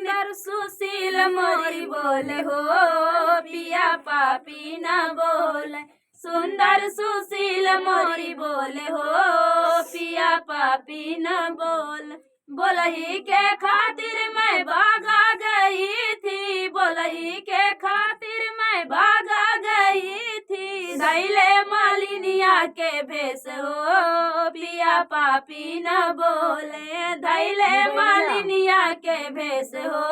सुंदर सुशील मोरी बोले हो, पिया पापी न बोले। सुंदर सुशील मोरी बोले हो, पिया पापी न बोल। बोलही के खातिर मैं भागा गई थी, बोलही के खातिर मैं भागा गई थी। धैले मालिनिया के भेष हो, पिया पापी न बोले। धैले मालिनिया के भेष हो,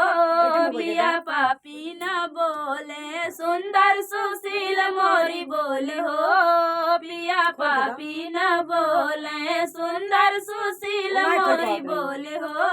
पिया पापी न बोले। सुंदर सुशील मोरी बोले हो, पिया पापी न बोले। सुंदर सुशील मोरी बोले हो,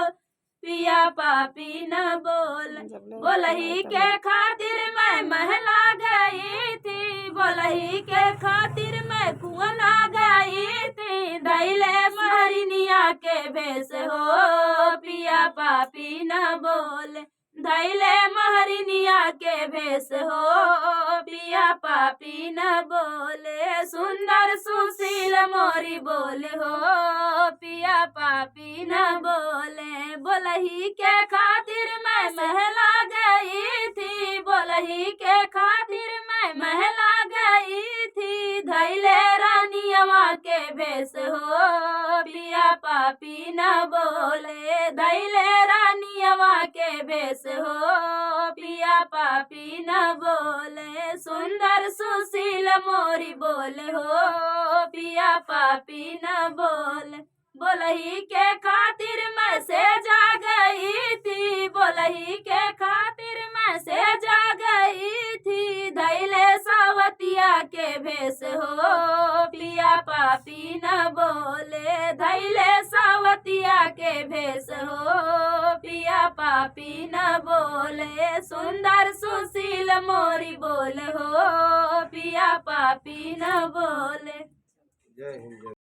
पिया पापी न बोल। बोलही के खातिर मैं महला गई थी, बोलही के खातिर मैं कुआं गई थी। धैले महरिनिया के भेष हो, पिया पापी न बोल। धैले महरिनिया के भेष हो, पिया पापी न बोले। सुंदर सुशील मोरी बोले हो, पिया पापी न बोले। बोलही के खातिर मैं महला गई थी, बोलही के खातिर मैं महला गई थी। धैले रानियवा के भेष हो, पिया पापी न बोले। धैले रानियवा के भेष हो, पिया पापी न बोले। सुंदर सुशील मोरी बोले हो, पिया पापी न बोले। बोलही के खातिर मैं से जा गई थी, बोलही के खातिर मैं से जा गई थी। धैले सावतिया के भेष हो, पिया पापी न बोले। धैले सावतिया के भेष हो, पिया पापी न बोले। सुंदर सुशील मोरी बोले हो, पिया पापी न बोले। जय हिंद, जय।